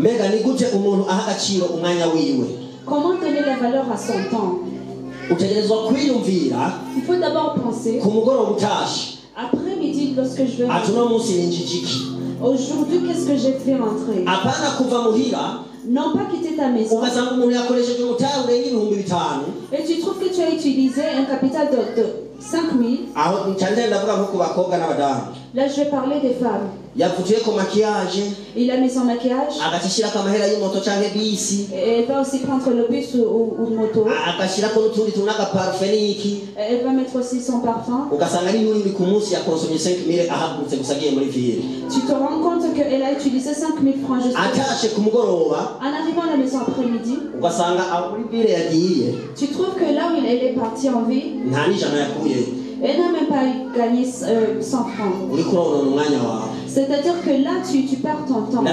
Mbega ni gute umuntu aha agaciro umwanya wiwe? Comment donner la valeur à son temps? Utegerezwa kwiyumvira. Il faut d'abord penser. Ku mugoroba utashe. Après-midi, lorsque je vais Ati uno munsi ninjije iki? Aujourd'hui, qu'est-ce que j'ai fait rentrer? Apana kuva muhira. Non pas quitter ta maison. Ugasanga umuntu yakoresheje umutahe urenga 5000. Et tu trouves que tu as utilisé un capital de 5 000. Aho ncanje ndavuga nko ku bakobwa n'abadamu. Là, je vais parler des femmes. Yavuye ko maquillage. Il a mis son maquillage. Agashirako amahera y'imoto canke bisi. Et elle va aussi prendre le bus ou moto. Agashirako n'utundi tuntu n'agaparufe n'iki. Elle va mettre aussi son parfum. Ugasanga ari n'uri ku munsi yakonsomye 5 000 ahagurutse gusa agiye muri ville. Tu te rends compte qu'elle a utilisé 5 000 francs juste. Atashe ku mugoroba. En arrivant à la maison après-midi. Ugasanga aho muri ville yagiye. Tu trouves que là où elle est partie en ville. Nta n'ijana yakuyeyo. Elle n'a même pas gagné 100 francs. C'est-à-dire que là, tu perds ton temps. Je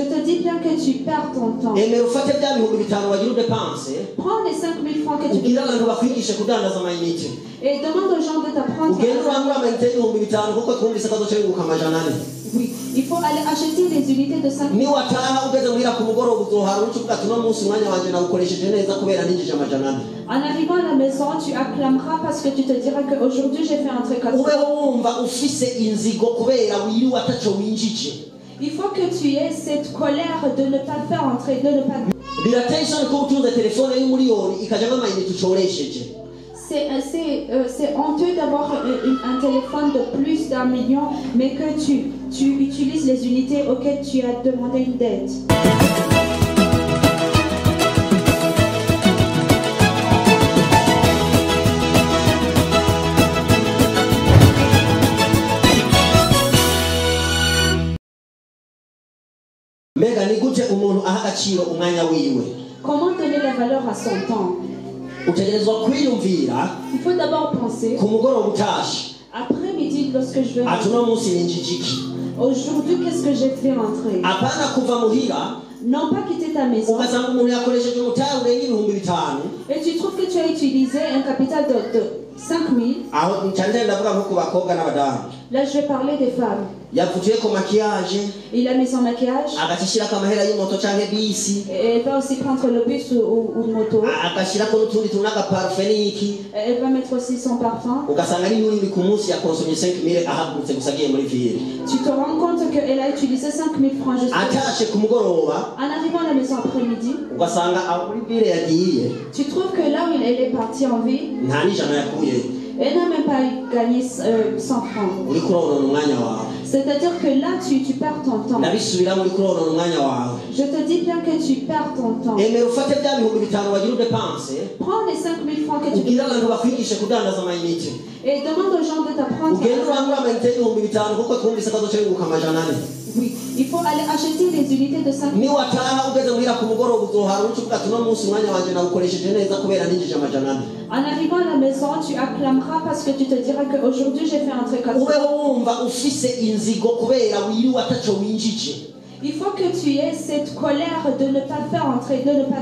te dis bien que tu perds ton temps. Prends les 5 000 francs que tu veux. Et demande aux gens de t'apprendre. Oui, il faut aller acheter les unités de 5 000. En arrivant à la maison, tu acclameras parce que tu te diras qu'aujourd'hui j'ai fait un truc comme ça. Il faut que tu aies cette colère de ne pas faire entrer, de ne pas... C'est honteux d'avoir un téléphone de plus d'1 million, mais que tu utilises les unités auxquelles tu as demandé une dette. Mbega ni gute umuntu aha agaciro umwanya wiwe? Comment donner la valeur à son temps? Utegerezwa kwiyumvira. Il faut d'abord penser. Ku mugoroba utashe. Après-midi, lorsque je vais Ati uno munsi ninjije iki? Aujourd'hui, qu'est-ce que j'ai fait rentrer? Apana kuva muhira. Non pas quitter ta maison. Ugasanga umuntu yakoresheje umutahe urenga 5000. Et tu trouves que tu as utilisé un capital de 5 000. Aho ncanje ndavuga nko ku bakobwa n'abadamu. Là, je vais parler des femmes. Yavuye ko maquillage. Il a mis son maquillage. Agashirako amahera y'imoto canke bisi. Et elle va aussi prendre le bus ou moto. Agashirako n'utundi tuntu n'agaparufe n'iki. Elle va mettre aussi son parfum. Ugasanga ari n'uri ku munsi yakonsomye 5 000 ahagurutse gusa agiye muri ville. Tu te rends compte qu'elle a utilisé 5 000 francs juste. Atashe ku mugoroba. En arrivant à la maison après-midi. Ugasanga aho muri ville yagiye. Tu trouves que là où elle est partie en ville. Nta n'ijana yakuyeyo. Elle n'a même pas gagné 100 francs. C'est-à-dire que là, tu perds ton temps. Je te dis bien que tu perds ton temps. Prends les 5 000 francs que tu veux. Et demande aux gens de t'apprendre. Oui, il faut aller acheter les unités de 5 000. En arrivant à la maison, tu acclameras parce que tu te diras qu'aujourd'hui j'ai fait un truc comme ça. Il faut que tu aies cette colère de ne pas faire entrer, de ne pas...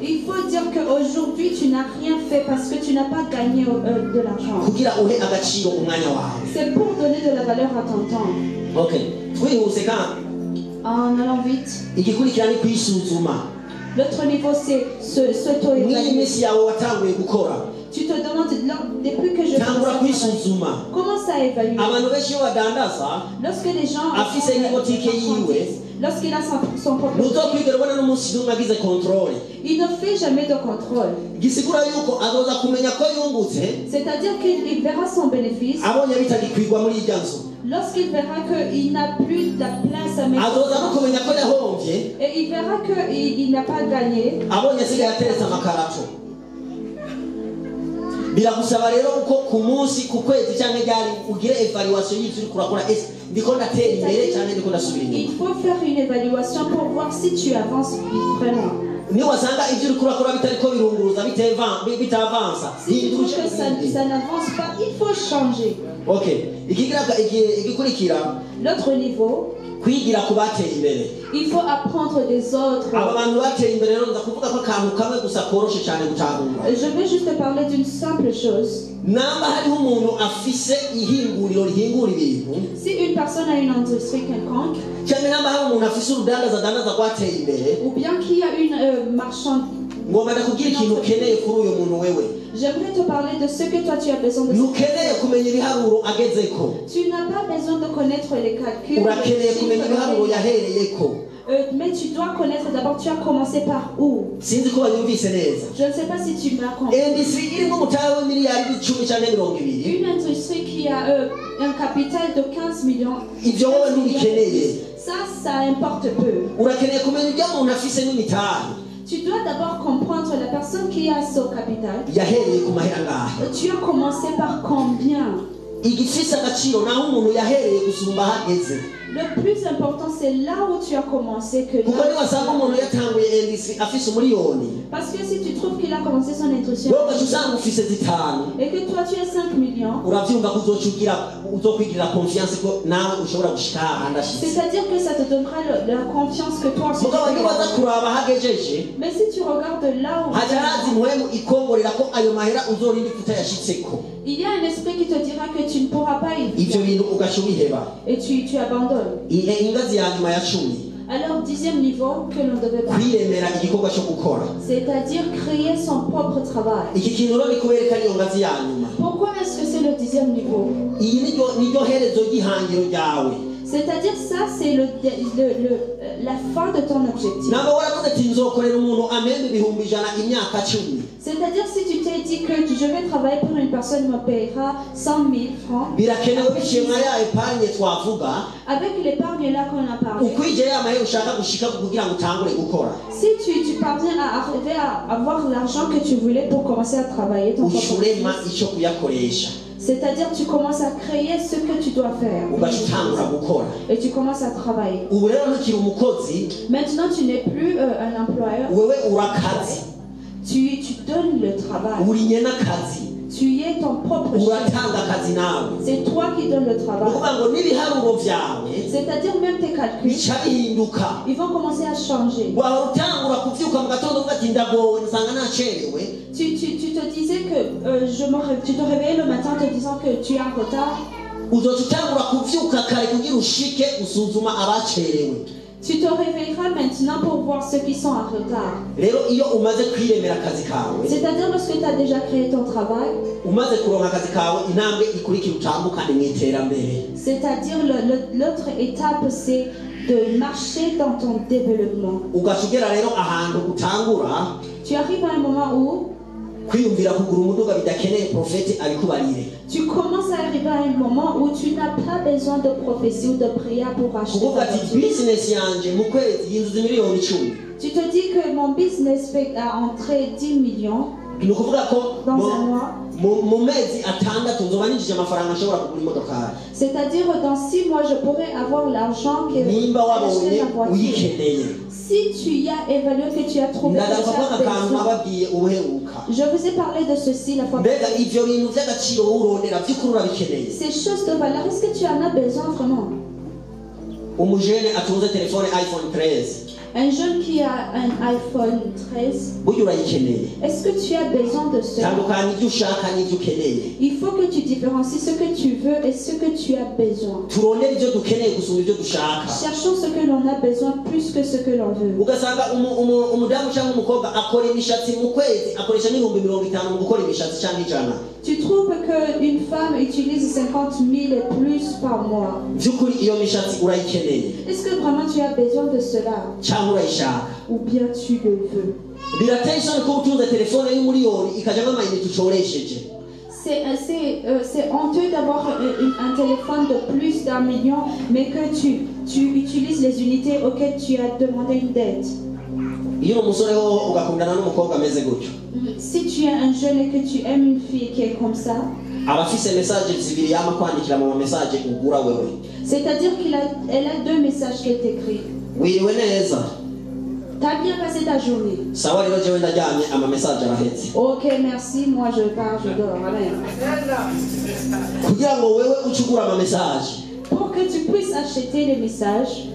Il faut dire qu'aujourd'hui tu n'as rien fait parce que tu n'as pas gagné de l'argent. C'est pour donner de la valeur à ton temps. Ok. En allant vite. L'autre niveau, c'est s'auto-évaluer. Tu te demandes, depuis que je commence à évaluer. Lorsque les gens, lorsqu'il a son propre, il ne fait jamais de contrôle. C'est-à-dire qu'il verra son bénéfice. Lorsqu'il verra qu'il n'a plus de la place à mettre, et il verra qu'il n'a pas gagné. Biragusaba rero uko ku munsi ku kwezi cyangwa ryari ugire evaluation y'ivyo uriko urakora, ese ndiko ndatera imbere cyangwa ndiko ndasubira inyuma. Il faut faire une évaluation pour voir si tu avances vraiment. Niwasanga ivyo uriko urakora bitariko birunguruza bitavansa. Si tu trouves que ça n'avance pas, il faut changer. Ok. Ikigira igikurikira. L'autre niveau. Kwigira ku bateye imbere. Il faut apprendre des autres. Aba bantu bateye imbere rero nza kuvuga ko akantu kamwe gusa koroshe cyane gutahura. Je vais juste parler d'une simple chose. Namba hariho umuntu afise ihinguriro rihingura ibintu, Si une personne a une industrie quelconque, cyangwa namba hari umuntu afise urudandaza adandaza rwateye imbere, ou bien qu'il y a une marchande, ngomba ndakubwira ikintu ukeneye kuri uyu muntu wewe. J'aimerais te parler de ce que toi tu as besoin de. Ntukeneye kumenya ibiharuro agezeko. Tu n'as pas besoin de connaître les calculs. Urakeneye kumenya ibiharuro yahereyeko. Mais tu dois connaître d'abord, tu as commencé par où? Sinzi ko wanyumvise neza. Je ne sais pas si tu m'as compris. Industrie irimo umutahe w'imiliyaridi 10 cyangwa 20. Une industrie qui a un capital de 15 millions. Ibyo wowe ntubikeneye. Ça importe peu. Urakeneye kumenya ibyo umuntu afise n'imitahe. Tu dois d'abord comprendre la personne qui a son capital. Yahereye ku mahera angahe? Tu as commencé par combien? Igifise agaciro naho umuntu yahereye gusumba ahageze. Le plus important, c'est là où tu as commencé que Kuko niwasanga umuntu yatanguye industrie afise umuriyoni, Parce que si tu trouves qu'il a commencé son industrie wowe ugaca usanga ufise zitanu, et que toi tu as 5 millions, uravyumva ko uzoca ugira uzokwigirira confiance ko nawe ushobora gushika ahandi ashitse. C'est-à-dire que ça te donnera la confiance que toi aussi. Mugabo niwaza kuraba ahagejeje, Mais si tu regardes là où haca haraza impwemu ikongorera ko ayo mahera uzorinda utayashitseko. il y a un esprit qui te dira que tu ne pourras pas y Ivyo bintu ugaca ubiheba. Et tu abandonnes. Ingazi ya nyuma ya 10. Alors, 10e niveau que l'on devait prendre, kwiremera igikorwa cyo gukora. c'est-à-dire créer son propre travail. Iki kintu rero nikubereka ariyo ngazi ya nyuma. Pourquoi est-ce que c'est le 10e niveau? Iyi niryo herezo ry'ihangiro ryawe. C'est-à-dire ça, c'est la fin de ton objectif. Namba waravuze ati nzokorera umuntu amembe 100,000 imyaka 10. C'est-à-dire si tu t'es dit que je vais travailler pour une personne me payera 100 000 francs. Birakenewe biciye mwa ya épargne twavuga. Avec l'épargne là qu'on a parlé. Ukwije ya mahera ushaka gushika kugira ngo utangure gukora. Si tu parviens à arriver à avoir l'argent que tu voulais pour commencer à travailler ton propre Ushurema business. icyo kuyakoresha. C'est-à-dire tu commences à créer ce que tu dois faire. Ugaca gukora. Et tu commences à travailler. Ubu rero ntukiri umukozi. Maintenant tu n'es plus un employeur. Wewe urakazi. Tu donnes le travail. Uri nyenakazi. Tu es ton propre chef. Uratanga akazi nawe. C'est toi qui donnes le travail. Ukuvuga ngo n'ibiharuro vyawe. C'est-à-dire même tes calculs. Bica bihinduka. Ils vont commencer à changer. Wahora utangura kuvyuka mu gatondo uvuga ati ndagowe nsanga nacerewe. Tu te disais que tu te réveillais le matin te disant que tu es en retard. Uzoca utangura kuvyuka kare kugira ushike usuzuma abacerewe. Tu te réveilleras maintenant pour voir ceux qui sont en retard. Rero iyo umaze kwiremera akazi kawe, C'est-à-dire lorsque tu as déjà créé ton travail, umaze kuronka akazi kawe, intambwe ikurikira utambukane mu iterambere. C'est-à-dire l'autre étape, c'est de marcher dans ton développement. Ugaca ugera rero ahantu utangura. Tu arrives à un moment où kwiyumvira kugura umuduga bidakeneye prophète abikubarire. Tu commences à arriver à un moment où tu n'as pas besoin de prophétie ou de prière pour acheter. Kuvuga ati business yanje mu kwezi yinjiza miliyoni 10. Tu te dis que mon business fait à entrer 10 millions Ni ukuvuga ko dans un mois. Mu mezi atandatu nzoba ninjije amafaranga nshobora kugura imodokari. C'est-à-dire dans 6 mois je pourrais avoir l'argent que nimba wabonye uyikeneye. Si tu y as évalué que tu as trouvé que tu as besoin. Je vous ai parlé de ceci la fois passée. Ces choses de valeur, est-ce que tu en as besoin vraiment? Umujene atunze telefone iPhone 13. Un jeune qui a un iPhone 13, est-ce que tu as besoin de cela? Il faut que tu différencies ce que tu veux et ce que tu as besoin. Cherchons ce que l'on a besoin plus que ce que l'on veut. Tu trouves qu'une femme utilise 50 000 et plus par mois. Est-ce que vraiment tu as besoin de cela? Ou bien tu le veux? C'est honteux d'avoir un téléphone de plus d'1 million, mais que tu utilises les unités auxquelles tu as demandé une dette. Si tu es un jeune et que tu aimes une fille qui est comme ça, c'est-à-dire qu'elle a 2 messages qu'elle t'écrit. T'as bien passé ta journée. Ok, merci, moi je pars, je dors. Amen. Pour que tu puisses acheter les messages.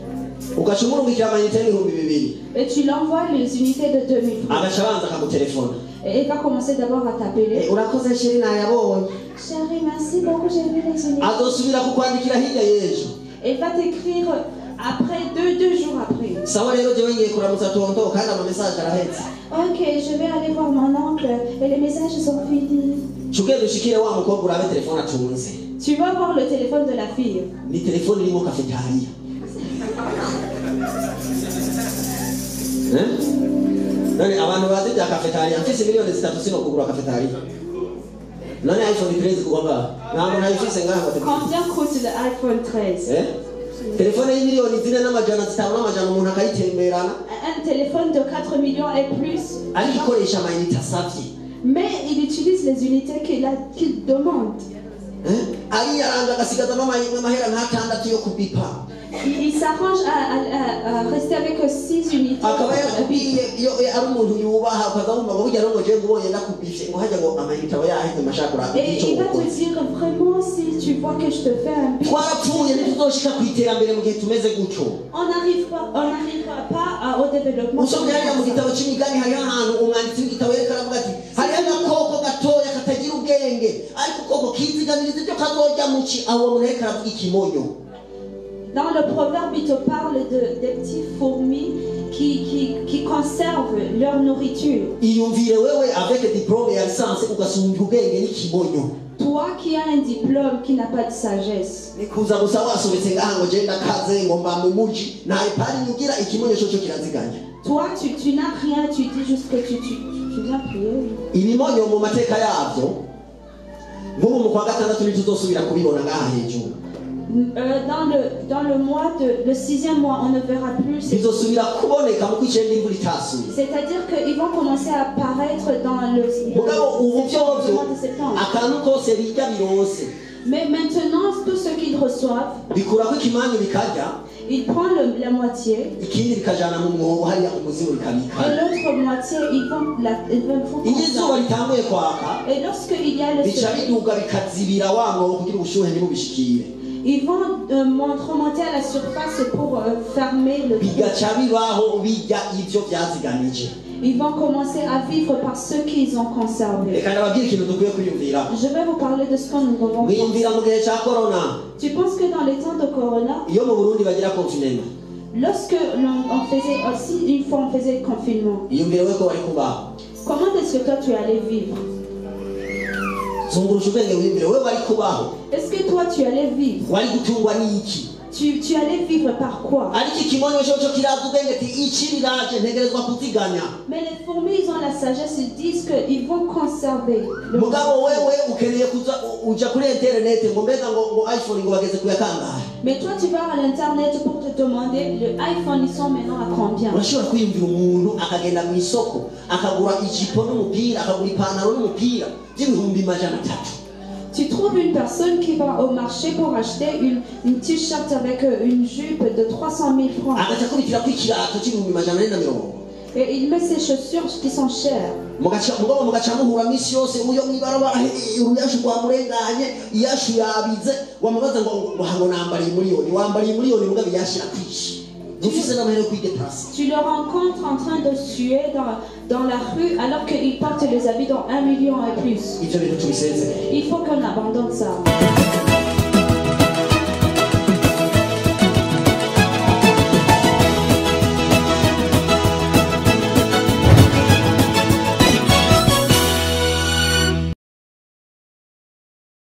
Ugaca umurungikira ama unités y'ibihumbi 2. Et tu l'envoies les unités de 2000 francs. Agaca abanza akagutelefona. Et il va commencer d'abord à t'appeler. Eh, urakoze chéri, nayabonye. Chérie, merci beaucoup, j'ai vu les unités. Azosubira kukwandikira hirya y'ejo. Et il va t'écrire après 2 jours après. Sawa rero, jewe ngiye kuramutsa tonton kandi ama messages arahetse. Ok, je vais aller voir mon oncle et les messages sont finis. Ca ugenda ushikire wa mukobwa urabe telefone atunze. Tu vas voir le téléphone de la fille. Ni telefone irimo cafétéria. Eh? None abantu bazi bya cafétéria, mfise miliyoni 3 sino kugura cafétéria. None iPhone 13 kugwa ngaha, ntabwo nayifise ngaha ngo telefone. Combien coûte le iPhone 13? Eh? Telefone y'imiliyoni 4 n'amajana 5 n'amajana, umuntu akayitemberana. Un téléphone de 4 millions et plus. Ariko ikoresha ama unités asavye. Mais il utilise les unités qu'il demande. Eh? Ariyaranja agasigazamo amahera nk'atandatu yo kubipa. Il s'arrange à rester avec 6 unités. Akaba yarakubwiye iyo ari umuntu yubaha, ukaza wumva ngo burya rero ngo jewe ngubonye ndakubifye ngo hajya ngo ama unités aba yaheze mashaka kuraba Et icyo il va te ukoze. Dire vraiment si tu vois que je te fais un bip. Twarapfuye, ntituzoshika ku iterambere mu gihe tumeze gutyo. On n'arrivera pas au développement. Usomye hariya mu gitabo c'imigani, hariho ahantu umwanditsi w'igitabo yereka aravuga ati hariho agakoko gatoya katagira ubwenge ariko koko kizigamiriza ibyo kazorya muci. Aho uwo muntu yariko aravuga ikimonyo. Dans le proverbe, il te parle des petits fourmis qui conservent leur nourriture. Iyumvire wewe avec diplôme ya licence ugasumbya ubwenge n'ikimonyo. Toi qui as un diplôme qui n'a pas de sagesse. Ni kuza gusa wasobetse ngaha ngo je ndakaze ngo mba mu muji nta épargne ugira, ikimonyo coco kiraziganya. Toi, tu n'as rien, tu dis juste que tu viens prier. Ibimonyo mu mateka yavyo, nk'ubu mu kwa gatandatu ntituzosubira kubibona ngaha hejuru. Dans le mois de, le sixième mois, on ne verra plus. Bizosubira kuboneka mu kw'icenda imvura itasuye. C'est-à-dire qu'ils vont commencer à apparaître dans Mugabo ubu le vyovyo mois de septembre. Akantu kose birya birose, Mais maintenant, tout ce qu'ils reçoivent, bikurako ikimanyu bikarya, ils prennent la moitié ikindi bikajana mu mwobo hariya umuzimu et bikabika. L'autre moitié, ils vont font Iyo izuba conserver. Ritanguye kwaka, Et lorsqu'il y a le bica soleil, biduga bikazibira wa mwobo kugira ubushuhe ntibubishikire. Ils vont remonter à la surface pour fermer le trou. Bigaca bibaho bijya ivyo vyaziganije. Ils vont commencer à vivre par ce qu'ils ont conservé. Reka ndababwire ikintu dukwiye kwiyumvira. Je vais vous parler de ce que nous devons penser. Mwiyumvira mu gihe ca corona, Tu penses que dans les temps de Corona, iyo mu Burundi bagira confinement, lorsque l'on on faisait aussi, une fois on faisait le confinement, iyumvire we ko wari kubaho. Comment est-ce que toi tu allais vivre? Zungurusha ubwenge wiyumvire we wari kubaho. Est-ce que toi tu allais vivre? Wari gutungwa n'iki? Tu allais vivre par quoi? Ariko ikimonyo coco kiraza ubwenge ati iki riraje ntegerezwa kuziganya. Mais les fourmis, ils ont la sagesse, ils disent qu'ils vont conserver. Mugabo wewe ukeneye kuza uja kuri interineti ngo mbega ngo iPhone ngo bageze kuya kangahe. Mais toi, tu vas à l'internet pour te demander le iPhone, ils sont maintenant à combien? Urashobora kwiyumvira umuntu akagenda mu isoko akagura ijipo n'umupira, akagura ipantaro n'umupira by'ibihumbi 300. Tu trouves une personne qui va au marché pour acheter une t-shirt avec une jupe de 300 000 francs. Agaca akubitirako ikirato cy'ibihumbi 440. Et il met ses chaussures qui sont chères. Mugaca mugabo mugaca muhura misi yose uyo mwibarabara uruyashu rwamurenganye, iyashu yabize, wamubaza ngo nambariye miliyoni, wambariye miliyoni mugabo iyashu irakwishe, ntufise n'amahera yo kwideplasa. Tu le rencontres en train de suer dans la rue alors qu'il porte les habits dans 1 million et plus. Ivyo bintu tubisezere. Il faut qu'on